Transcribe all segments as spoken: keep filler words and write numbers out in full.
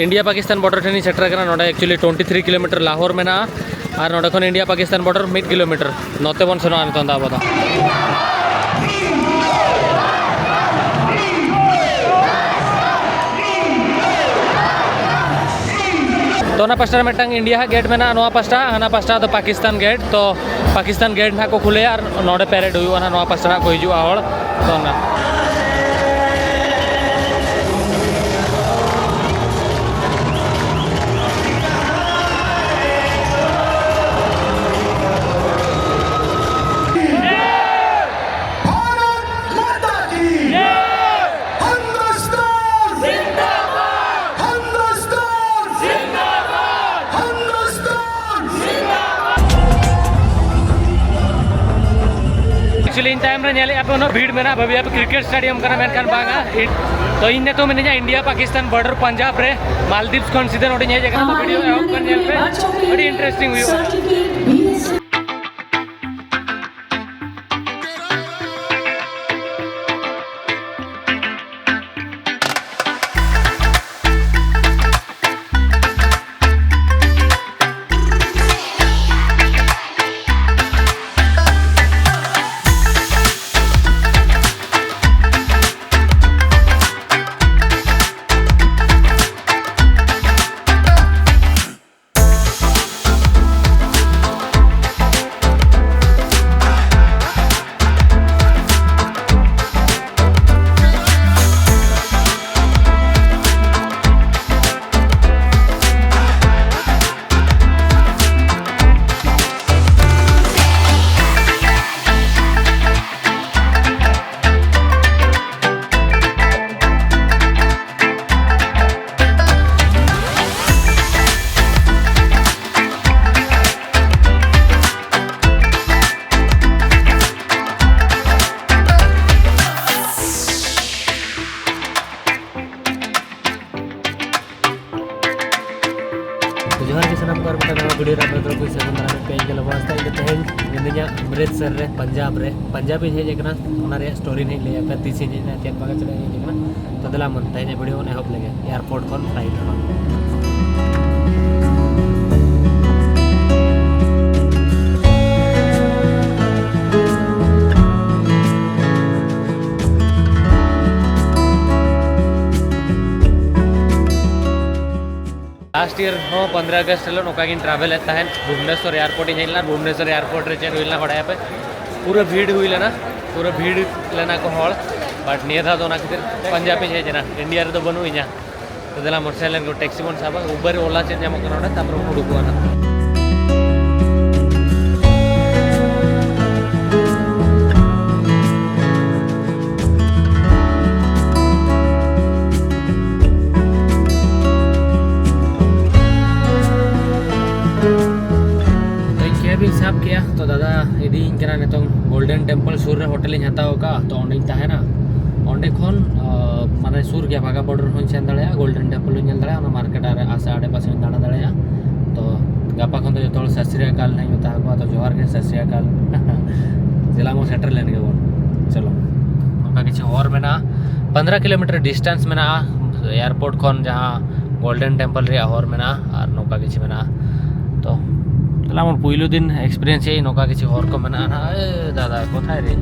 India Pakistan ᱵᱚᱰᱟᱨ ᱴᱷᱮᱱᱤᱧ ᱥᱮᱴᱮᱨ ᱟᱠᱟᱱᱟ᱾ ᱱᱚᱰᱮ actually twenty three kilometer Lahore ᱢᱮᱱᱟᱜᱼᱟ ᱟᱨ ᱱᱚᱰᱮ ᱠᱷᱚᱱ ᱤᱱᱰᱤᱭᱟ ᱯᱟᱠᱤᱥᱛᱟᱱ ᱵᱚᱰᱟᱨ ᱢᱤᱫ ᱠᱤᱞᱳᱢᱤᱴᱟᱨ᱾ ᱱᱚᱛᱮ ᱵᱚᱱ ᱥᱮᱱᱚᱜᱼᱟ ᱱᱤᱛᱚᱝ ᱫᱚ ᱟᱵᱚ ᱫᱚ᱾ ᱛᱚ, ᱚᱱᱟ ᱯᱟᱥᱴᱟ ᱨᱮ ᱢᱤᱫᱴᱟᱝ ᱤᱱᱰᱤᱭᱟ ᱦᱟᱜ ᱜᱮᱴ ᱢᱮᱱᱟᱜᱼᱟ, ᱱᱚᱣᱟ ᱯᱟᱥᱴᱟ, ᱦᱟᱱᱟ ᱯᱟᱥᱴᱟ ᱫᱚ ᱯᱟᱠᱤᱥᱛᱟᱱ ᱜᱮᱴ᱾ ᱛᱚ, ᱯᱟᱠᱤᱥᱛᱟᱱ ᱜᱮᱴ ᱱᱟᱦᱟᱜ ᱠᱚ ᱠᱷᱩᱞᱟᱹᱭᱟ ᱟᱨ ᱱᱚᱰᱮ ᱯᱮᱨᱮᱰ ᱦᱩᱭᱩᱜᱼᱟ ᱱᱟᱦᱟᱜ, ᱱᱚᱣᱟ ᱯᱟᱥᱴᱟ ᱱᱟᱦᱟᱜ ᱠᱚ ᱦᱤᱡᱩᱜᱼᱟ ᱦᱚᱲ᱾ ᱛᱚ, ᱚᱱᱟ भारत माता की। हिंदुस्तान जिंदाबाद। हिंदुस्तान जिंदाबाद। हिंदुस्तान ᱮᱠᱪᱩᱭᱮᱞᱤ ᱤᱧ ᱛᱟᱭᱚᱢ ᱨᱮ ᱧᱮᱞᱮᱫᱼᱟ ᱯᱮ, ᱩᱱᱟᱹᱜ ᱵᱷᱤᱲ ᱢᱮᱱᱟᱜᱼᱟ, ᱵᱷᱟᱹᱵᱤᱭᱟ ᱯᱮ ᱠᱨᱤᱠᱮᱴ ᱥᱴᱮᱰᱤᱭᱟᱢ ᱠᱟᱱᱟ, ᱢᱮᱱᱠᱷᱟᱱ ᱵᱟᱝᱟ᱾ ᱛᱚ, ᱤᱧ ᱱᱤᱛᱚᱜ ᱢᱤᱱᱟᱹᱧᱟ ᱤᱱᱰᱤᱭᱟ ᱯᱟᱠᱤᱥᱛᱟᱱ ᱵᱚᱰᱟᱨ ᱯᱟᱧᱡᱟᱵᱽ ᱨᱮ, ᱢᱟᱞᱫᱤᱯᱥ ᱠᱷᱚᱱ ᱥᱤᱫᱷᱟᱹ ᱱᱚᱰᱮ ᱦᱮᱡ ᱟᱠᱟᱱᱟ᱾ ᱛᱚ, ᱵᱷᱤᱰᱤᱭᱳ ᱮᱦᱚᱵ ᱠᱷᱚᱱ ᱧᱮᱞ ᱯᱮ, ᱟᱹᱰᱤ ᱤᱱᱴᱟᱨᱮᱥᱴᱤᱝ ᱦᱩᱭᱩᱜᱼᱟ᱾ ᱡᱚᱦᱟᱨ ᱜᱮ ᱥᱟᱱᱟᱢ ᱠᱚ, ᱟᱨ ᱢᱤᱫᱴᱟᱝ ᱱᱟᱣᱟ ᱵᱷᱤᱰᱤᱭᱳ ᱨᱮ ᱟᱯᱮ ᱡᱚᱛᱚ ᱠᱚ ᱥᱟᱹᱜᱩᱱ ᱫᱟᱨᱟᱢ᱾ ᱯᱮ ᱜᱮᱞ ᱢᱚᱬᱮ ᱛᱟᱹᱨᱤᱠᱷ ᱨᱮ ᱛᱮᱦᱮᱧ ᱢᱤᱱᱟᱹᱧᱟ ᱚᱢᱨᱤᱛᱥᱚᱨ ᱨᱮ, ᱯᱟᱧᱡᱟᱵᱽ ᱨᱮ᱾ ᱯᱟᱧᱡᱟᱵᱽ ᱤᱧ ᱦᱮᱡ ᱟᱠᱟᱱᱟ, ᱚᱱᱟ ᱨᱮᱭᱟᱜ ᱥᱴᱳᱨᱤ ᱱᱟᱦᱟᱜ ᱤᱧ ᱞᱟᱹᱭᱟ ᱯᱮ, ᱛᱤᱥ ᱤᱧ ᱦᱮᱡ ᱮᱱᱟ, ᱪᱮᱫ ᱵᱟᱝ ᱪᱮᱫ ᱤᱧ ᱦᱮᱡ ᱟᱠᱟᱱᱟ᱾ ᱛᱚ ᱫᱮᱞᱟ ᱢᱚᱱ, ᱛᱮᱦᱮᱧᱟᱜ ᱵᱷᱤᱰᱤᱭᱳ ᱵᱚᱱ ᱮᱦᱚᱵ ᱞᱮᱜᱮ ᱮᱭᱟᱨᱯᱳᱨᱴ ᱠᱷᱚᱱ ᱯᱷᱞᱟᱭᱤᱴ ᱨᱮᱱᱟᱜ᱾ ᱞᱟᱥᱴ ᱤᱭᱟᱨ ᱦᱚᱸ ᱯᱚᱱᱫᱽᱨᱚ ᱟᱜᱚᱥᱴ ᱦᱤᱞᱳᱜ ᱱᱚᱝᱠᱟ ᱜᱤᱧ ᱴᱨᱟᱵᱷᱮᱞᱮᱫ ᱛᱟᱦᱮᱸᱫ᱾ ᱵᱷᱩᱵᱽᱱᱮᱥᱚᱨ ᱮᱭᱟᱨᱯᱳᱨᱴ ᱤᱧ ᱦᱮᱡ ᱞᱮᱱᱟ᱾ ᱵᱷᱩᱵᱽᱱᱮᱥᱚᱨ ᱮᱭᱟᱨᱯᱳᱨᱴ ᱨᱮ ᱪᱮᱫ ᱦᱩᱭ ᱞᱮᱱᱟ ᱵᱟᱲᱟᱭᱟᱯᱮ? ᱯᱩᱨᱟᱹ ᱵᱷᱤᱲ ᱦᱩᱭ ᱞᱮᱱᱟ, ᱯᱩᱨᱟᱹ ᱵᱷᱤᱲ ᱞᱮᱱᱟ ᱠᱚ ᱦᱚᱲ᱾ ᱵᱟᱴ ᱱᱤᱭᱟᱹ ᱫᱷᱟᱣ ᱫᱚ ᱚᱱᱟ ᱠᱷᱟᱹᱛᱤᱨ ᱯᱟᱧᱡᱟᱵ ᱤᱧ ᱦᱮᱡ ᱮᱱᱟ, ᱤᱱᱰᱤᱭᱟ ᱨᱮᱫᱚ ᱵᱟᱹᱱᱩᱜ ᱤᱧᱟ᱾ ᱛᱚ ᱫᱮᱞᱟ ᱢᱚᱴᱚᱨ ᱥᱟᱭᱠᱮᱞ ᱠᱚ ᱴᱮᱠᱥᱤ ᱵᱚᱱ ᱥᱟᱵᱟ, ᱩᱵᱟᱨ ᱳᱞᱟ ᱪᱮᱫ ᱧᱟᱢᱚᱜ ᱠᱟᱱᱟ ᱚᱸᱰᱮ, ᱛᱟᱨᱯᱚᱨᱮ ᱵᱚᱱ ᱩᱰᱩᱠᱚᱜᱼᱟ ᱱᱟᱜ᱾ ᱛᱚ ᱤᱧ ᱠᱮᱵ ᱤᱧ ᱥᱟᱵ ᱠᱮᱜᱼᱟ, ᱛᱚ ᱫᱟᱫᱟ ᱤᱫᱤᱭᱤᱧ ᱠᱟᱱᱟ ᱱᱤᱛᱚᱝ ᱜᱳᱞᱰᱮᱱ ᱴᱮᱢᱯᱚᱞ ᱥᱩᱨ ᱨᱮ ᱦᱳᱴᱮᱞ ᱤᱧ ᱦᱟᱛᱟᱣ ᱟᱠᱟᱫᱼᱟ, ᱛᱚ ᱚᱸᱰᱮᱧ ᱛᱟᱦᱮᱱᱟ᱾ ᱚᱸᱰᱮ ᱠᱷᱚᱱ, ᱟ, ᱢᱟᱱᱮ ᱥᱩᱨ ᱜᱮᱭᱟ, ᱵᱟᱜᱟ ᱵᱚᱨᱰᱟᱨ ᱦᱚᱸᱧ ᱥᱮᱱ ᱫᱟᱲᱮᱭᱟᱜᱼᱟ, ᱜᱳᱞᱰᱮᱱ ᱴᱮᱢᱯᱚᱞ ᱦᱚᱸᱧ ᱧᱮᱞ ᱫᱟᱲᱮᱭᱟᱜᱼᱟ, ᱚᱱᱟ ᱢᱟᱨᱠᱮᱴ ᱟᱨ ᱟᱥᱮ ᱟᱲᱮ ᱯᱟᱥᱮ ᱦᱚᱸᱧ ᱫᱟᱬᱟ ᱫᱟᱲᱮᱭᱟᱜᱼᱟ᱾ ᱛᱚ ᱜᱟᱯᱟ ᱠᱷᱚᱱ ᱫᱚ ᱡᱚᱛᱚ ᱦᱚᱲ ᱥᱟᱛ ᱥᱨᱤ ᱟᱠᱟᱞ ᱦᱟᱸᱜ ᱤᱧ ᱢᱮᱛᱟ ᱟᱠᱚᱣᱟ, ᱛᱚ ᱡᱚᱦᱟᱨ ᱜᱮ, ᱥᱟᱛ ᱥᱨᱤ ᱟᱠᱟᱞ᱾ ᱡᱮᱞᱟ ᱵᱚᱱ ᱥᱮᱴᱮᱨ ᱞᱮᱱ ᱜᱮᱵᱚᱱ᱾ ᱪᱚᱞᱚ, ᱱᱚᱝᱠᱟ ᱠᱤᱪᱷᱩ ᱦᱚᱨ ᱢᱮᱱᱟᱜᱼᱟ, ᱯᱚᱱᱫᱽᱨᱚ ᱠᱤᱞᱳᱢᱤᱴᱟᱨ ᱰᱤᱥᱴᱮᱱᱥ ᱢᱮᱱᱟᱜᱼᱟ ᱮᱭᱟᱨᱯᱳᱨᱴ ᱠᱷᱚᱱ ᱡᱟᱦᱟᱸ ᱜᱳᱞᱰᱮᱱ ᱴᱮᱢᱯᱚᱞ ᱨᱮᱭᱟᱜ ᱦᱚᱨ ᱢᱮᱱᱟᱜᱼᱟ, ᱟᱨ ᱱᱚᱝᱠᱟ ᱠᱤᱪᱷᱩ ᱢᱮᱱᱟᱜᱼᱟ᱾ ᱛᱚ ᱛᱟᱦᱞᱮ ᱟᱢᱟᱜ ᱯᱩᱭᱞᱩ ᱫᱤᱱ ᱮᱠᱥᱯᱤᱨᱤᱭᱮᱱᱥ ᱮᱭ ᱱᱚᱝᱠᱟ ᱠᱤᱪᱷᱩ ᱦᱚᱨ ᱠᱚ ᱢᱮᱱᱟᱜᱼᱟ ᱱᱟᱦᱟᱜ᱾ ᱮ ᱫᱟᱫᱟ, ᱠᱚᱛᱷᱟᱭ ᱨᱮ?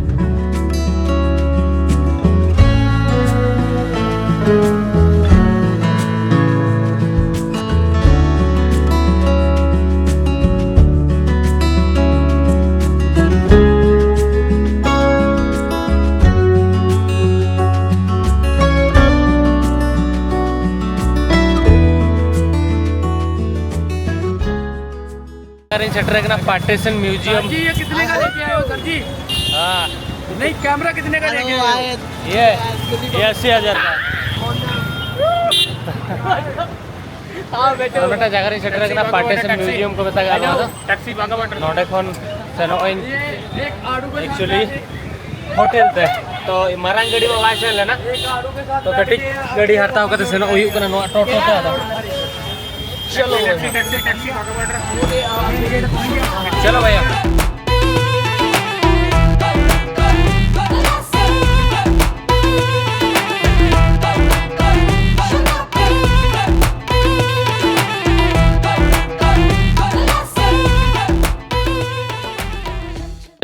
ᱥᱮᱴᱮᱨ ᱠᱟᱱᱟ ᱯᱟᱨᱴᱤᱥᱚᱱ ᱢᱤᱭᱩᱡᱤᱭᱟᱢ। सर जी, ये कितने का लेके आए हो सर जी? हाँ। नहीं, कैमरा कितने का लेके आए हो? ये, ये अस्सी हज़ार का। ᱟᱨ ᱢᱤᱫᱴᱟᱝ ᱡᱟᱭᱜᱟ ᱨᱤᱧ ᱥᱮᱴᱮᱨ ᱠᱟᱱᱟ, ᱯᱟᱨᱴᱤᱥᱚᱱ ᱢᱤᱭᱩᱡᱤᱭᱟᱢ ᱠᱚ ᱢᱮᱛᱟᱜᱼᱟ ᱱᱚᱣᱟ ᱫᱚ। ᱱᱚᱰᱮ ᱠᱷᱚᱱ ᱥᱮᱱᱚᱜ ᱟᱹᱧ ᱮᱠᱪᱩᱭᱮᱞᱤ ᱦᱳᱴᱮᱞ ᱛᱮ, ᱛᱚ ᱢᱟᱨᱟᱝ ᱜᱟᱹᱰᱤ ᱢᱟ ᱵᱟᱭ ᱥᱮᱱ ᱞᱮᱱᱟ, ᱛᱚ ᱠᱟᱹᱴᱤᱡ ᱜᱟᱹᱰᱤ ᱦᱟᱛᱟᱣ ᱠᱟᱛᱮ ᱥᱮᱱᱚᱜ ᱦᱩᱭᱩᱜ ᱠᱟᱱᱟ ᱱᱚᱣᱟ ᱴᱳᱴᱳ ᱛᱮ᱾ ᱟᱫᱚ ᱪᱚᱞᱚ ᱵᱚᱭᱦᱟ᱾ ᱪᱚᱞᱚ ᱵᱚᱭᱦᱟ᱾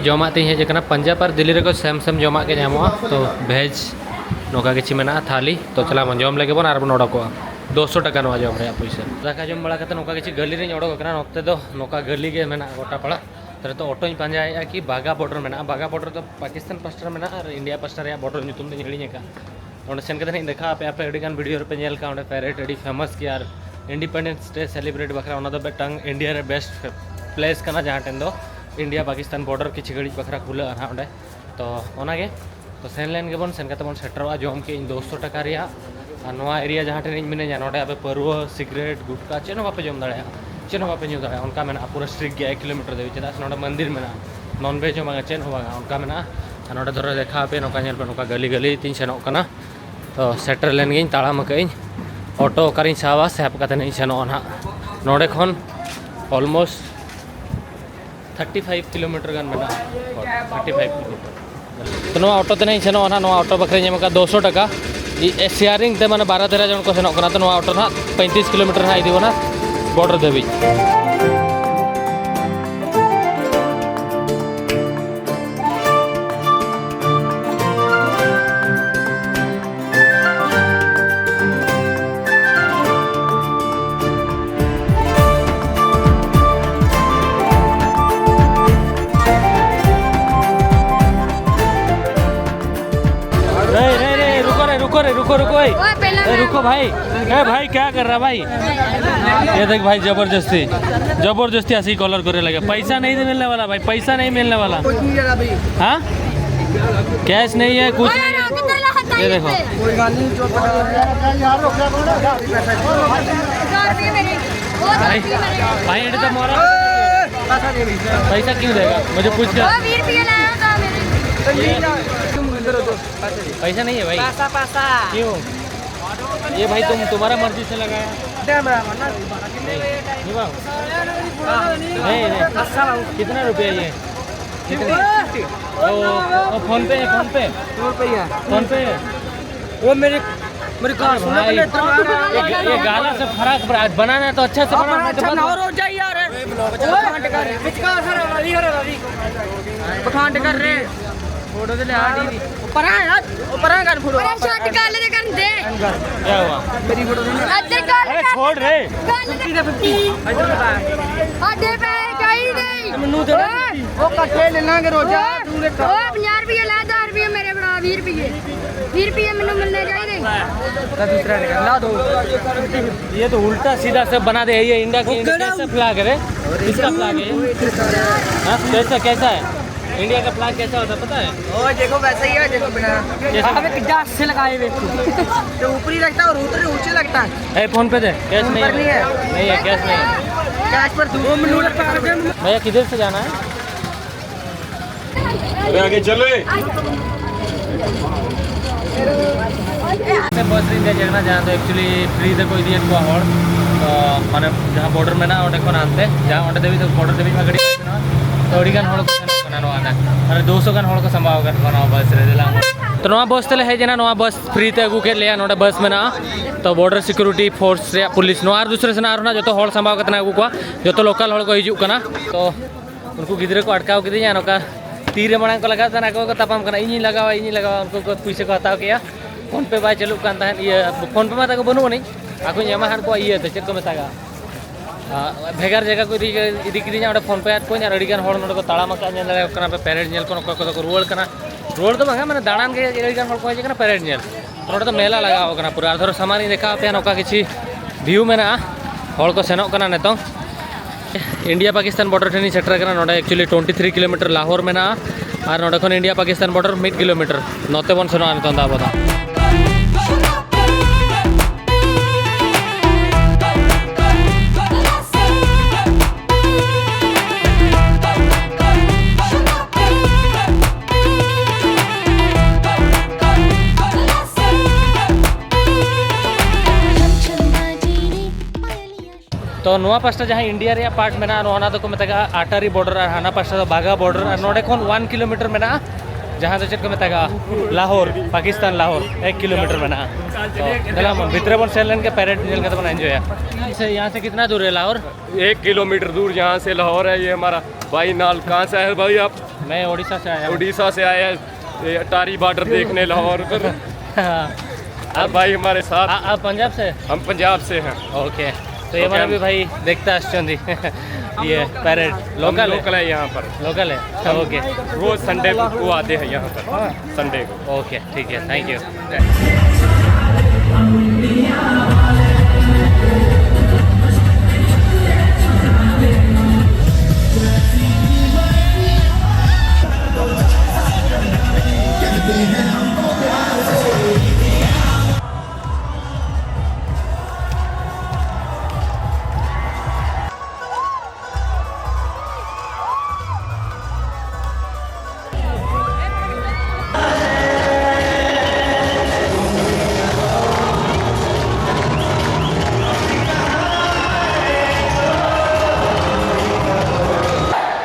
ᱡᱚᱢᱟᱜ ᱛᱤᱧ ᱦᱮᱡ ᱟᱠᱟᱱᱟ᱾ ᱯᱟᱧᱡᱟᱵᱽ ᱟᱨ ᱫᱤᱞᱞᱤ ᱨᱮᱠᱚ ᱥᱮᱢ ᱥᱮᱢ ᱡᱚᱢᱟᱜ ᱜᱮ ᱧᱟᱢᱚᱜᱼᱟ᱾ ᱛᱚ ᱵᱷᱮᱡᱽ ᱱᱚᱝᱠᱟ ᱠᱤᱪᱷᱩ ᱢᱮᱱᱟᱜᱼᱟ ᱛᱷᱟᱞᱤ᱾ ᱛᱚ ᱪᱟᱞᱟᱣ ᱵᱚᱱ ᱡᱚᱢ ᱞᱮᱜᱮ ᱵᱚᱱ ᱟᱨ ᱵᱚᱱ ᱚᱰᱚᱠᱚᱜᱼᱟ᱾ ᱫᱩᱥᱚ ᱴᱟᱠᱟ ᱱᱚᱣᱟ ᱡᱚᱢ ᱨᱮᱭᱟᱜ ᱯᱩᱭᱥᱟᱹ᱾ ᱫᱟᱠᱟ ᱡᱚᱢ ᱵᱟᱲᱟ ᱠᱟᱛᱮ ᱱᱚᱝᱠᱟ ᱠᱤᱪᱷᱩ ᱜᱟᱹᱞᱤ ᱨᱤᱧ ᱚᱰᱚᱠ ᱟᱠᱟᱱᱟ᱾ ᱱᱚᱛᱮ ᱫᱚ ᱱᱚᱝᱠᱟ ᱜᱟᱹᱞᱤ ᱜᱮ ᱢᱮᱱᱟᱜᱼᱟ ᱜᱚᱴᱟ ᱯᱟᱲᱟ᱾ ᱛᱟᱦᱞᱮ ᱛᱚ ᱚᱴᱳᱧ ᱯᱟᱸᱡᱟᱭᱮᱫᱼᱟ ᱠᱤ ᱵᱟᱜᱟ ᱵᱚᱰᱟᱨ ᱢᱮᱱᱟᱜᱼᱟ᱾ ᱵᱟᱜᱟ ᱵᱚᱰᱟᱨ ᱫᱚ ᱯᱟᱠᱤᱥᱛᱟᱱ ᱯᱟᱥᱴᱟ ᱨᱮ ᱢᱮᱱᱟᱜᱼᱟ ᱟᱨ ᱤᱱᱰᱤᱭᱟ ᱯᱟᱥᱴᱟ ᱨᱮᱭᱟᱜ ᱵᱚᱰᱟᱨ ᱧᱩᱛᱩᱢ ᱫᱚᱧ ᱦᱤᱲᱤᱧ ᱟᱠᱟᱫᱼᱟ᱾ ᱚᱸᱰᱮ ᱥᱮᱱ ᱠᱟᱛᱮ ᱦᱟᱸᱜ ᱤᱧ ᱫᱮᱠᱷᱟᱣ ᱟᱯᱮᱭᱟ᱾ ᱟᱯᱮ ᱟᱹᱰᱤᱜᱟᱱ ᱵᱷᱤᱰᱤᱭᱳ ᱨᱮᱯᱮ ᱧᱮᱞ ᱠᱟᱜᱼᱟ, ᱚᱸᱰᱮ ᱯᱮᱨᱮᱰ ᱟᱹᱰᱤ ᱯᱷᱮᱢᱟᱥ ᱜᱮᱭᱟ ᱟᱨ ᱤᱱᱰᱤᱯᱮᱱᱰᱮᱱᱥ ᱰᱮ ᱥᱮᱞᱤᱵᱨᱮᱴ ᱵᱟᱠᱷᱨᱟ ᱚᱱᱟ ᱫᱚ ᱢᱤᱫᱴᱟᱝ ᱤᱱᱰᱤᱭᱟ ᱨᱮ ᱵᱮᱥᱴ ᱯᱞᱮᱥ ᱠᱟᱱᱟ, ᱡᱟᱦᱟᱸ ᱴᱷᱮᱱ ᱫᱚ ᱤᱱᱰᱤᱭᱟ ᱯᱟᱠᱤᱥᱛᱟᱱ ᱵᱚᱰᱟᱨ ᱠᱤᱪᱷᱩ ᱜᱷᱟᱹᱲᱤᱡ ᱵᱟᱠᱷᱨᱟ ᱠᱷᱩᱞᱟᱹᱜᱼᱟ ᱱᱟᱦᱟᱜ ᱚᱸᱰᱮ᱾ ᱛᱚ ᱚᱱᱟᱜᱮ, ᱛᱚ ᱥᱮᱱ ᱞᱮᱱ ᱜᱮᱵᱚᱱ, ᱥᱮᱱ ᱠᱟᱛᱮ ᱵᱚᱱ ᱥᱮᱴᱮᱨᱚᱜᱼᱟ᱾ ᱡᱚᱢ ᱠᱮᱫ ᱤᱧ ᱫᱩᱥᱚ ᱴᱟᱠᱟ ᱨᱮᱭᱟᱜ᱾ ᱟᱨ ᱱᱚᱣᱟ ᱮᱨᱤᱭᱟ ᱡᱟᱦᱟᱸ ᱴᱷᱮᱱ ᱤᱧ ᱢᱤᱱᱟᱹᱧᱟ, ᱱᱚᱰᱮ ᱟᱯᱮ ᱯᱟᱹᱨᱣᱟᱹ, ᱥᱤᱜᱨᱮᱴ, ᱜᱩᱴᱠᱟ ᱪᱮᱫ ᱦᱚᱸ ᱵᱟᱯᱮ ᱡᱚᱢ ᱫᱟᱲᱮᱭᱟᱜᱼᱟ, ᱪᱮᱫ ᱦᱚᱸ ᱵᱟᱯᱮ ᱧᱩ ᱫᱟᱲᱮᱭᱟᱜᱼᱟ᱾ ᱚᱱᱠᱟ ᱢᱮᱱᱟᱜᱼᱟ, ᱯᱩᱨᱟᱹ ᱥᱴᱨᱤᱠᱴ ᱜᱮᱭᱟ, ᱮᱠ ᱠᱤᱞᱳᱢᱤᱴᱟᱨ ᱫᱷᱟᱹᱵᱤᱡ, ᱪᱮᱫᱟᱜ ᱥᱮ ᱱᱚᱰᱮ ᱢᱚᱱᱫᱤᱨ ᱢᱮᱱᱟᱜᱼᱟ᱾ ᱱᱚᱱ ᱵᱷᱮᱡᱽ ᱦᱚᱸ ᱵᱟᱝᱟ, ᱪᱮᱫ ᱦᱚᱸ ᱵᱟᱝᱟ᱾ ᱚᱱᱠᱟ ᱢᱮᱱᱟᱜᱼᱟ᱾ ᱟᱨ ᱱᱚᱰᱮ ᱫᱷᱚᱨᱚ ᱫᱮᱠᱷᱟᱣ ᱟᱯᱮ, ᱱᱚᱝᱠᱟ ᱧᱮᱞ ᱯᱮ, ᱱᱚᱝᱠᱟ ᱜᱟᱹᱞᱤ ᱜᱟᱹᱞᱤ ᱛᱤᱧ ᱥᱮᱱᱚᱜ ᱠᱟᱱᱟ᱾ ᱛᱚ ᱥᱮᱴᱮᱨ ᱞᱮᱱ ᱜᱤᱧ, ᱛᱟᱲᱟᱢ ᱟᱠᱟᱫ ᱟᱹᱧ᱾ ᱚᱴᱳ ᱚᱠᱟᱨᱤᱧ ᱥᱟᱵᱟ, ᱥᱟᱵ ᱠᱟᱛᱮ ᱤᱧ ᱥᱮᱱᱚᱜᱼᱟ ᱱᱟᱦᱟᱜ᱾ ᱱᱚᱰᱮ ᱠᱷᱚᱱ ᱚᱞᱢᱳᱥᱴ ᱛᱷᱟᱨᱴᱤ ᱯᱷᱟᱭᱤᱵᱷ ᱠᱤᱞᱳᱢᱤᱴᱟᱨ ᱜᱟᱱ ᱢᱮᱱᱟᱜᱼᱟ᱾ Thirty five kilometre. ᱛᱚ ᱱᱚᱣᱟ ᱚᱴᱳ ᱛᱮ ᱱᱟᱦᱟᱜ ᱤᱧ ᱥᱮᱱᱚᱜᱼᱟ ᱱᱟᱦᱟᱜ᱾ ᱱᱚᱣᱟ ᱚᱴᱳ ᱵᱟᱠᱷᱨᱟᱧ ᱮᱢ ᱟᱠᱟᱫ ᱫᱩᱥᱚ ᱴᱟᱠᱟ᱾ ᱤ-, ᱮ, ᱥᱮᱭᱟᱨᱤᱝ ᱛᱮ, ᱢᱟᱱᱮ ᱵᱟᱨᱚ ᱛᱮᱨᱚ ᱡᱚᱱ ᱠᱚ ᱥᱮᱱᱚᱜ ᱠᱟᱱᱟ᱾ ᱛᱚ ᱱᱚᱣᱟ ᱚᱴᱳ ᱱᱟᱦᱟᱜ ᱯᱚᱸᱭᱛᱨᱤᱥ ᱠᱤᱞᱳᱢᱤᱴᱟᱨ ᱱᱟᱦᱟᱜ ᱤᱫᱤ ᱵᱚᱱᱟ ᱵᱚᱰᱟᱨ ᱫᱷᱟᱹᱵᱤᱡ᱾ रे, रे, रे, रुको रे, रुको रे, रुको, रुको, ए। वो पहला ए, मैं रुको भाई। ए भाई, क्या कर रहा भाई? ये देख भाई, जबरदस्ती, जबरदस्ती ऐसे ही कॉलर करने लगे। पैसा नहीं मिलने वाला भाई, पैसा नहीं मिलने वाला। कुछ नहीं दे रहा भाई। हाँ, कैश नहीं है, कुछ नहीं है। ये देखो, कोई गाली नहीं, चोट पकड़ लिया। भाई, भाई, ये तो मोरा पैसा क्यों देगा? मुझे पूछ के। वो बीस रुपये लाया था मेरे। पैसा नहीं है भाई। पैसा, पैसा। क्यों? ये भाई, तुम, तुम्हारा मर्जी से लगाया। नहीं, नहीं। नहीं, नहीं। कितना रुपया ये? कितने? वो, वो फोन पे है, फोन पे। फोन पे है। फोन पे है। वो मेरे, मेरे कहा सुनो भाई, पहले, ये, ये गाला से फराक बना-, बनाना है तो अच्छा से बना, अच्छा ना हो जाए यार। ਪਖੰਡ ਕਰ ਰਿਹਾ, ਵਿਚਕਾਰ ਹਰਾ ਵਾਲੀ, ਹਰਾ ਵਾਲੀ। ਪਖੰਡ ਕਰ ਰਿਹਾ। ਫੋਟੋ ਤੇ ਲਿਆ ਦੀ। ਪਰਾਂ ਯਾਰ, ਉਹ ਪਰਾਂ ਕਰ ਫੋਟੋ। ਅਰੇ ਸ਼ਾਟ ਕਾਲੇ ਦੇ ਕਰਦੇ। क्या हुआ? ਮੇਰੀ ਫੋਟੋ ਨਹੀਂ। ਇੱਧਰ ਕਰ। अरे छोड़ रे। ਗੱਲ ਦੇ। ਸਾਡੇ ਪੈਸੇ ਚਾਹੀਦੇ। ਮੈਨੂੰ ਦੇ। ਓਏ। ਉਹ ਇਕੱਠੇ ਲੈ ਲਾਂਗੇ ਰੋਜ਼ਾ। ਓਏ। ਤੂੰ ਦੇ। ਓਏ, ਪੰਜਾਹ ਰੁਪਏ ਲੈ, ਦਸ ਰੁਪਏ ਮੇਰੇ ਬਣਾ, ਵੀਹ ਰੁਪਏ। ਵੀਹ ਰੁਪਏ ਮੈਨੂੰ ਮਿਲਣੇ ਚਾਹੀਦੇ। दूसरा ला दो। ये तो उल्टा सीधा सब बना दे। ये इंडिया के, इंडिया कैसे फ्लैग है? किसका फ्लैग है? हाँ, कैसा, कैसा है? इंडिया का फ्लैग कैसा होता है, पता है? ओ, देखो, वैसा ही है, देखो, बिना। कैसा? अबे, कितना अच्छे लगाए हुए। तो ऊपरी रखता है और उधर ऊंचे लगता है। ए, फोन पे दे, कैश फोन नहीं पर है। नहीं है। नहीं है, कैश नहीं है। कैश पर दो मिनट। भैया, किधर से जाना है? अरे, आगे चलो। ᱥᱮ ᱵᱟᱥ ᱨᱤᱧ ᱫᱮᱡ ᱟᱠᱟᱱᱟ, ᱡᱟᱦᱟᱸ ᱫᱚ actually free ᱛᱮᱠᱚ ᱤᱫᱤᱭᱮᱫ ᱠᱚᱣᱟ ᱦᱚᱲ᱾ ᱛᱚ ᱢᱟᱱᱮ ᱡᱟᱦᱟᱸ border ᱢᱮᱱᱟᱜᱼᱟ, ᱚᱸᱰᱮ ᱠᱷᱚᱱ ᱦᱟᱱᱛᱮ, ᱡᱟᱦᱟᱸ ᱚᱸᱰᱮ ᱫᱷᱟᱹᱵᱤᱡ ᱫᱚ border ᱫᱷᱟᱹᱵᱤᱡ ᱢᱟ ᱜᱟᱹᱰᱤ ᱪᱟᱞᱟᱜ ᱠᱟᱱᱟ᱾ ᱛᱚ ᱟᱹᱰᱤ ᱜᱟᱱ ᱦᱚᱲ ᱠᱚ ᱥᱮᱱᱚᱜ ᱠᱟᱱᱟ ᱱᱚᱣᱟ ᱨᱮ, ᱢᱟᱱᱮ ᱫᱩᱥᱚ ᱜᱟᱱ ᱦᱚᱲ ᱠᱚ ᱥᱟᱢᱵᱟᱣ ᱟᱠᱟᱫ ᱠᱚᱣᱟ ᱱᱚᱣᱟ ᱵᱟᱥ ᱨᱮ᱾ ᱫᱮᱞᱟ᱾ ᱛᱚ ᱱᱚᱣᱟ ᱵᱟᱥ ᱛᱮᱞᱮ ᱦᱮᱡ ᱮᱱᱟ, ᱱᱚᱣᱟ ᱵᱟᱥ free ᱛᱮ ᱟᱹᱜᱩ ᱠᱮᱫ ᱞᱮᱭᱟ, ᱱᱚᱰᱮ ᱵᱟᱥ ᱢᱮᱱᱟᱜᱼᱟ᱾ ᱛᱚ border security force ᱨᱮᱭᱟᱜ ᱯᱩᱞᱤᱥ ᱱᱚᱣᱟ ᱟᱨ ᱫᱩᱥᱨᱟᱹ ᱥᱮᱱᱟᱜ ᱟᱨᱦᱚᱸ ᱱᱟᱜ ᱡᱚᱛᱚ ᱦᱚᱲ ᱥᱟᱢᱵᱟᱣ ᱠᱟᱛᱮ ᱱᱟᱜ ᱟᱹᱜᱩ ᱠᱚᱣᱟ, ᱡᱚᱛᱚ local ᱦᱚᱲ ᱠᱚ ᱦᱤᱡᱩᱜ ᱠᱟᱱᱟ᱾ ᱛᱚ ᱩᱱᱠᱩ ᱜᱤᱫᱽᱨᱟᱹ ᱠᱚ ᱟᱴᱠᱟᱣ ᱠᱤᱫᱤᱧᱟ, ᱱᱚᱝᱠᱟ ᱛᱤᱨᱮ ᱢᱟᱲᱟᱝ ᱠᱚ ᱞᱟᱜᱟᱣ ᱛᱟᱦᱮᱱᱟ, ᱟᱠᱚ ᱠᱚ ᱛᱟᱯᱟᱢ ᱠᱟᱱᱟ, "ᱤᱧᱤᱧ ᱞᱟᱜᱟᱣᱟ, ᱤᱧᱤᱧ ᱞᱟᱜᱟᱣᱟ", ᱩᱱᱠᱩ ᱠᱚ ᱯᱩᱭᱥᱟᱹ ᱠᱚ ᱦᱟᱛᱟᱣ ᱠᱮᱜᱼᱟ᱾ PhonePe ᱵᱟᱭ ᱪᱟᱹᱞᱩᱜ ᱠᱟᱱ ᱛᱟᱦᱮᱸᱫ, ᱤᱭᱟᱹ PhonePe ᱢᱟ ᱛᱟᱠᱚ ᱵᱟᱹᱱᱩᱜ ᱟᱹᱱᱤᱡ, ᱟᱠᱚᱧ ᱮᱢᱟ ᱦᱟᱸᱜ ᱠᱚᱣᱟ ᱤᱭᱟᱹ ᱛᱮ, ᱪᱮᱫ ᱠᱚ ᱢᱮᱛᱟᱜᱼᱟ, ᱟᱨ ᱵᱷᱮᱜᱟᱨ ᱡᱟᱭᱜᱟ ᱠᱚ ᱤᱫᱤ, ᱤᱫᱤ ᱠᱤᱫᱤᱧᱟ, ᱚᱸᱰᱮ PhonePe ᱟᱫ ᱠᱚᱣᱟᱧ, ᱟᱨ ᱟᱹᱰᱤ ᱜᱟᱱ ᱦᱚᱲ ᱱᱚᱰᱮ ᱠᱚ ᱛᱟᱲᱟᱢ ᱟᱠᱟᱫᱼᱟ, ᱧᱮᱞ ᱫᱟᱲᱮᱭᱟᱜ ᱠᱟᱱᱟ ᱯᱮ, ᱯᱮᱨᱮᱰ ᱧᱮᱞ ᱠᱚ ᱚᱠᱚᱭ ᱠᱚᱫᱚ ᱠᱚ ᱨᱩᱣᱟᱹᱲ ᱠᱟᱱᱟ, ᱨᱩᱣᱟᱹᱲ ᱫᱚ ᱵᱟᱝᱟ, ᱢᱟᱱᱮ ᱫᱟᱬᱟᱱ ᱜᱮ ᱟᱹᱰᱤ ᱜᱟᱱ ᱦᱚᱲ ᱠᱚ ᱦᱮᱡ ᱟᱠᱟᱱᱟ ᱯᱮᱨᱮᱰ ᱧᱮᱞ᱾ ᱱᱚᱰᱮ ᱫᱚ ᱢᱮᱞᱟ ᱞᱟᱜᱟᱣ ᱠᱟᱱᱟ ᱯᱩᱨᱟᱹ, ᱟᱨ ᱫᱷᱚᱨᱚ ᱥᱟᱢᱟᱱ ᱤᱧ ᱫᱮᱠᱷᱟᱣ ᱟᱯᱮᱭᱟ, ᱱᱚᱝᱠᱟ ᱠᱤᱪᱷᱤ view ᱢᱮᱱᱟᱜᱼᱟ, ᱦᱚᱲ ᱠᱚ ᱥᱮᱱᱚᱜ ᱠᱟᱱᱟ ᱱᱤᱛᱚᱝ᱾ ᱤᱱᱰᱤᱭᱟ ᱯᱟᱠᱤᱥᱛᱟᱱ border ᱴᱷᱮᱱ ᱤᱧ ᱥᱮᱴᱮᱨ ᱟᱠᱟᱱᱟ᱾ ᱱᱚᱰᱮ actually twenty three kilometer Lahore ᱢᱮᱱᱟᱜᱼᱟ, ᱟᱨ ᱱᱚᱰᱮ ᱠᱷᱚᱱ ᱤᱱᱰᱤᱭᱟ ᱯᱟᱠᱤᱥᱛᱟᱱ border ᱢᱤᱫ kilometer᱾ ᱱᱚᱛᱮ ᱵᱚᱱ ᱥᱮᱱᱚᱜᱼᱟ ᱱᱤᱛᱚᱝ ᱫᱚ ᱟᱵᱚ ᱫᱚ᱾ ᱛᱚ ᱱᱚᱣᱟ ᱯᱟᱥᱴᱟ ᱡᱟᱦᱟᱸ ᱤᱱᱰᱤᱭᱟ ᱨᱮᱭᱟᱜ part ᱢᱮᱱᱟᱜᱼᱟ, ᱱᱚᱣᱟ, ᱚᱱᱟ ᱫᱚᱠᱚ ᱢᱮᱛᱟᱜᱼᱟ ᱟᱴᱟᱨᱤ border, ᱟᱨ ᱦᱟᱱᱟ ᱯᱟᱥᱴᱟ ᱫᱚ ᱵᱟᱜᱟ border, ᱟᱨ ᱱᱚᱰᱮ ᱠᱷᱚᱱ one kilometer ᱢᱮᱱᱟᱜᱼᱟ᱾ ᱡᱟᱦᱟᱸ ᱫᱚ ᱪᱮᱫ ᱠᱚ ᱢᱮᱛᱟᱜᱼᱟ, ᱞᱟᱦᱳᱨ, ᱯᱟᱠᱤᱥᱛᱟᱱ ᱞᱟᱦᱳᱨ ᱮᱠ ᱠᱤᱞᱳᱢᱤᱴᱟᱨ ᱢᱮᱱᱟᱜᱼᱟ᱾ ᱛᱚ ᱫᱮᱞᱟ ᱵᱚᱱ ᱵᱷᱤᱛᱨᱤ ᱵᱚᱱ ᱥᱮᱱ ᱞᱮᱱ ᱜᱮ, ᱯᱮᱨᱮᱰ ᱧᱮᱞ ᱠᱟᱛᱮ ᱵᱚᱱ ᱮᱱᱡᱚᱭᱟ᱾ ᱥᱮ ᱭᱟᱦᱟᱸ ᱥᱮ ᱠᱤᱛᱱᱟ ᱫᱩᱨ ᱦᱟᱭ ᱞᱟᱦᱳᱨ? एक किलोमीटर दूर यहाँ से लाहौर है। ये हमारा भाई नाल, कहाँ से आए हो भाई आप? मैं उड़ीसा से आया हूँ। उड़ीसा से आए हैं, ये अटारी बॉर्डर देखने लाहौर पर। हाँ। और भाई हमारे साथ। आ, आप पंजाब से? हम पंजाब से हैं। ओके। तो ये ओके, हमारे हम भी भाई देखते आश्चर्य। ये परेड हम लोकल है? लोकल है यहाँ पर। लोकल है? ओके। रोज संडे को आते हैं यहाँ पर, संडे को। ओके, ठीक है, थैंक यू।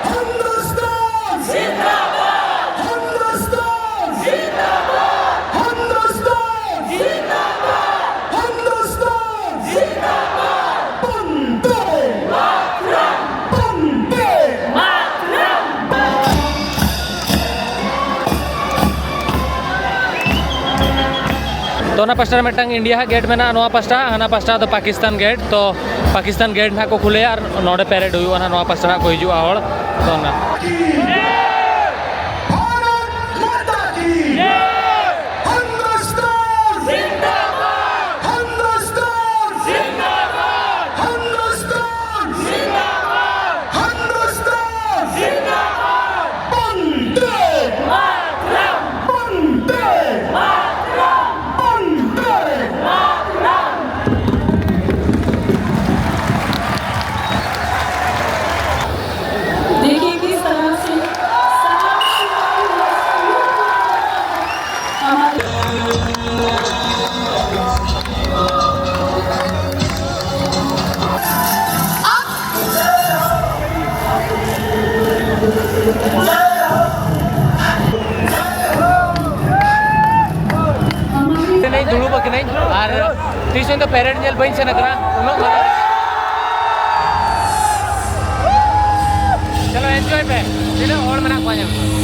हिंदुस्तान जिंदाबाद! हिंदुस्तान जिंदाबाद! हिंदुस्तान जिंदाबाद! हिंदुस्तान जिंदाबाद! वंदे मातरम! वंदे मातरम! ᱛᱚ, ᱚᱱᱟ ᱯᱟᱥᱴᱟ ᱨᱮ ᱢᱤᱫᱴᱟᱝ ᱤᱱᱰᱤᱭᱟ ᱦᱟᱜ ᱜᱮᱴ ᱢᱮᱱᱟᱜᱼᱟ, ᱱᱚᱣᱟ ᱯᱟᱥᱴᱟ, ᱦᱟᱱᱟ ᱯᱟᱥᱴᱟ ᱫᱚ ᱯᱟᱠᱤᱥᱛᱟᱱ ᱜᱮᱴ᱾ ᱛᱚ, ᱯᱟᱠᱤᱥᱛᱟᱱ ᱜᱮᱴ ᱱᱟᱦᱟᱜ ᱠᱚ ᱠᱷᱩᱞᱟᱹᱭᱟ ᱟᱨ ᱱᱚᱰᱮ ᱯᱮᱨᱮᱰ ᱦᱩᱭᱩᱜᱼᱟ ᱱᱟᱦᱟᱜ, ᱱᱚᱣᱟ ᱯᱟᱥᱴᱟ ᱱᱟᱦᱟᱜ ᱠᱚ ᱦᱤᱡᱩᱜᱼᱟ ᱦᱚᱲ᱾ ᱛᱚ, ᱚᱱᱟ ᱵᱷᱟᱨᱚᱛ ᱢᱟᱛᱟ ᱠᱤ! ᱦᱤᱱᱫᱩᱥᱛᱟᱱ ᱡᱤᱱᱫᱟᱵᱟᱫ! ᱦᱤᱱᱫᱩᱥᱛᱟᱱ ᱡᱤᱱᱫᱟᱵᱟᱫ! ᱦᱤᱱᱫᱩᱥᱛᱟᱱ ᱡᱤᱱᱫᱟᱵᱟᱫ! ᱦᱤᱱᱫᱩᱥᱛᱟᱱ ᱡᱤᱱᱫᱟᱵᱟᱫ! ᱵᱚᱱᱫᱮ ᱢᱟᱛᱨᱟᱢ! ᱵᱚᱱᱫᱮ ᱢᱟᱛᱨᱟᱢ! ᱵᱚᱱᱫᱮ ᱢᱟᱛᱨᱟᱢ! देखिए किस तरह से ᱯᱮᱨᱮᱰ ᱧᱮᱞ ᱵᱟᱹᱧ ᱥᱮᱱ ᱟᱠᱟᱱᱟ, ᱩᱱᱟᱹᱜ ᱢᱟᱨᱟᱝ᱾ ᱪᱚᱞᱚ, ᱮᱱᱡᱚᱭ ᱯᱮ, ᱛᱤᱱᱟᱹᱜ ᱦᱚᱲ ᱢᱮᱱᱟᱜ ᱠᱚᱣᱟ ᱧᱮᱞ ᱠᱚᱢ᱾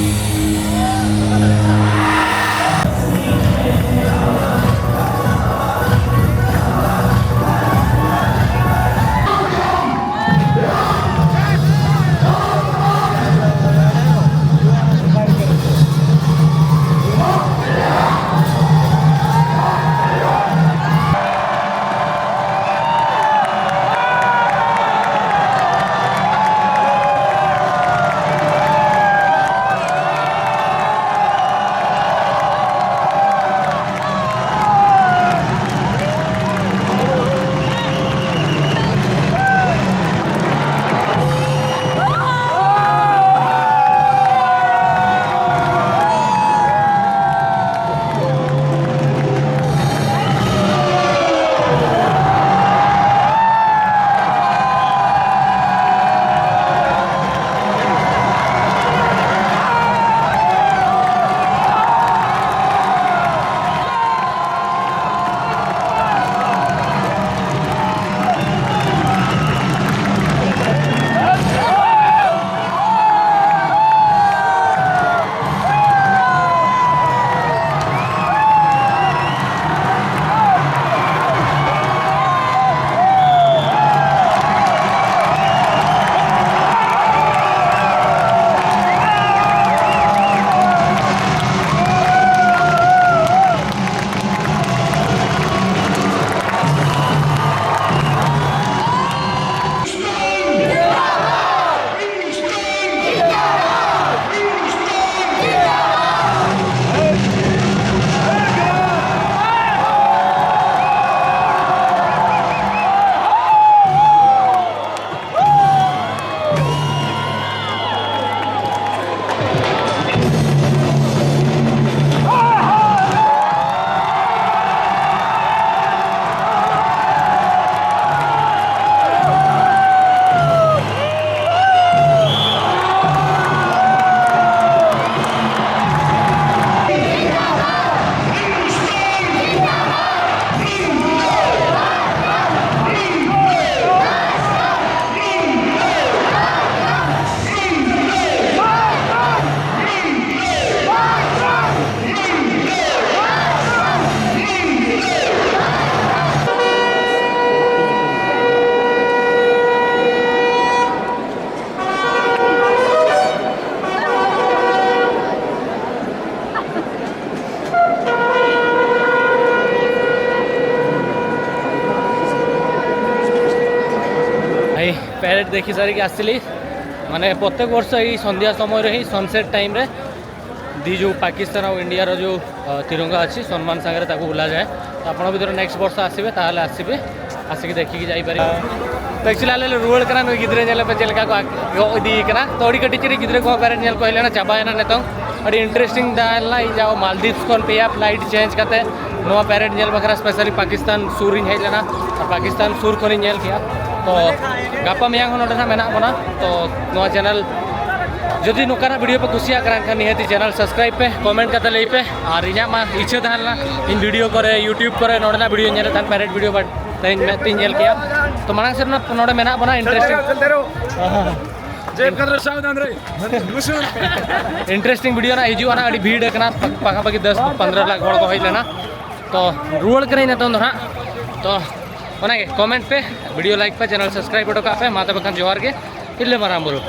ପ୍ୟାରେଡ୍ ଦେଖି ସାରିକି ଆସିଲି। ମାନେ, ପ୍ରତ୍ୟେକ ବର୍ଷ ଏଇ ସନ୍ଧ୍ୟା ସମୟରେ ହିଁ, ସନସେଟ୍ ଟାଇମ୍ରେ, ଦି ଯେଉଁ ପାକିସ୍ତାନ ଆଉ ଇଣ୍ଡିଆର ଯେଉଁ, ଅ, ତିରଙ୍ଗା ଅଛି, ସମ୍ମାନ ସାଙ୍ଗରେ ତାକୁ ବୁଲାଯାଏ। ତ ଆପଣ ବି ଧର ନେକ୍ସଟ ବର୍ଷ ଆସିବେ, ତାହେଲେ ଆସିବେ, ଆସିକି ଦେଖିକି ଯାଇପାରିବେ। ᱛᱚ, actually ᱟᱞᱮ ᱞᱮ ᱨᱩᱣᱟᱹᱲ ᱠᱟᱱᱟ᱾ ᱱᱩᱭ ᱜᱤᱫᱽᱨᱟᱹ ᱧᱮᱞ ᱯᱮ ᱪᱮᱫ ᱞᱮᱠᱟ ᱠᱚ ᱟᱠ-, ᱜᱚᱜ ᱤᱫᱤᱭᱮ ᱠᱟᱱᱟ᱾ ᱛᱚ, ᱟᱹᱰᱤ ᱠᱟᱹᱴᱤᱡ ᱠᱟᱹᱴᱤᱡ ᱜᱤᱫᱽᱨᱟᱹ ᱠᱚᱦᱚᱸ ᱯᱮᱨᱮᱰ ᱧᱮᱞ ᱠᱚ ᱦᱮᱡ ᱞᱮᱱᱟ, ᱪᱟᱵᱟᱭᱮᱱᱟ ᱱᱤᱛᱚᱝ᱾ ᱟᱹᱰᱤ ᱤᱱᱴᱟᱨᱮᱥᱴᱤᱝ ᱛᱟᱦᱮᱸ ᱞᱮᱱᱟ᱾ ᱤᱧ ᱡᱟᱦᱟᱸ ᱢᱟᱞᱫᱤᱯᱥ ᱠᱷᱚᱱ ᱯᱮᱭᱟ ᱯᱷᱞᱟᱭᱤᱴ ᱪᱮᱧᱡᱽ ᱠᱟᱛᱮ ᱱᱚᱣᱟ ᱯᱮᱨᱮᱰ ᱧᱮᱞ ᱵᱟᱠᱷᱨᱟ ᱥᱯᱮᱥᱟᱞᱤ ᱯᱟᱠᱤᱥᱛᱟᱱ ᱥᱩᱨ ᱤᱧ ᱦᱮᱡ ᱞᱮᱱᱟ, ᱟᱨ ᱯᱟᱠᱤᱥᱛᱟᱱ ᱥᱩᱨ ᱠᱷᱚᱱᱤᱧ ᱧᱮᱞ ᱠᱮᱜᱼᱟ᱾ ᱛᱚ, ᱜᱟᱯᱟ ᱢᱮᱭᱟᱝ ᱦᱚᱸ ᱱᱚᱰᱮ ᱱᱟᱜ ᱢᱮᱱᱟᱜ ᱵᱚᱱᱟ᱾ ᱛᱚ, ᱱᱚᱣᱟ ᱪᱮᱱᱮᱞ ᱡᱩᱫᱤ ᱱᱚᱝᱠᱟᱱᱟᱜ ᱵᱷᱤᱰᱤᱭᱳ ᱯᱮ ᱠᱩᱥᱤᱭᱟᱜ ᱠᱟᱱ ᱠᱷᱟᱱ, ᱱᱤᱦᱟᱹᱛᱤ ᱪᱮᱱᱮᱞ ᱥᱟᱵᱥᱠᱨᱟᱭᱤᱵᱽ ᱯᱮ, ᱠᱚᱢᱮᱱᱴ ᱠᱟᱛᱮ ᱞᱟᱹᱭ ᱯᱮ᱾ ᱟᱨ ᱤᱧᱟᱹᱜ ᱢᱟ ᱤᱪᱪᱷᱟᱹ ᱛᱟᱦᱮᱸ ᱞᱮᱱᱟ, ᱤᱧ ᱵᱷᱤᱰᱤᱭᱳ ᱠᱚᱨᱮ, YouTube ᱠᱚᱨᱮ ᱱᱚᱰᱮᱱᱟᱜ ᱵᱷᱤᱰᱤᱭᱳ ᱧᱮᱞᱮᱫ ᱛᱟᱦᱮᱱ, ᱯᱮᱨᱮᱰ ᱵᱷᱤᱰᱤᱭᱳ, but ᱛᱮᱦᱮᱧ ᱢᱮᱫ ᱛᱤᱧ ᱧᱮᱞ ᱠᱮᱜᱼᱟ᱾ ᱛᱚ, ᱢᱟᱲᱟᱝ ᱥᱮᱫ ᱱᱚᱰᱮ ᱢᱮᱱᱟᱜ ᱵᱚᱱᱟ, ᱤᱱᱴᱟᱨᱮᱥᱴᱤᱝ, ᱪᱚᱞᱛᱮ ᱨᱚᱦᱳ, ᱪᱚᱞᱛᱮ ᱨᱚᱦᱳ᱾ ᱡᱮᱵᱽ ᱠᱟᱫᱨᱚ ᱥᱟᱵᱫᱷᱟᱱ ᱨᱮ᱾ ᱤᱱᱴᱟᱨᱮᱥᱴᱤᱝ ᱵᱷᱤᱰᱤᱭᱳ ᱱᱟᱜ ᱦᱤᱡᱩᱜᱼᱟ ᱱᱟᱜ, ᱟᱹᱰᱤ ᱵᱷᱤᱲ ᱠᱟᱱᱟ, ᱯᱟᱠᱟ ᱯᱟᱠᱤ ᱫᱚᱥ ᱯᱚᱱᱫᱽᱨᱚ ᱞᱟᱠᱷ ᱦᱚᱲ ᱠᱚ ᱦᱮᱡ ᱞᱮᱱᱟ᱾ ᱛᱚ, ᱨᱩᱣᱟᱹᱲ ᱠᱟᱹᱱᱟᱹᱧ ᱱᱤᱛᱚᱝ ᱫᱚ ᱱᱟᱜ᱾ ᱛᱚ, ᱚᱱᱟᱜᱮ, ᱠᱚᱢᱮᱱᱴ ᱯᱮ, ᱵᱷᱤᱰᱤᱭᱳ ᱞᱟᱭᱤᱠ ᱯᱮ, ᱪᱮᱱᱮᱞ ᱥᱟᱵᱥᱠᱨᱟᱭᱤᱵᱽ ᱦᱚᱴᱚ ᱠᱟᱜ ᱯᱮ᱾ ᱢᱟ ᱛᱚᱵᱮ ᱠᱷᱟᱱ ᱡᱚᱦᱟᱨ ᱜᱮ, ᱛᱤᱨᱞᱟᱹ ᱢᱟᱨᱟᱝ ᱵᱩᱨᱩ᱾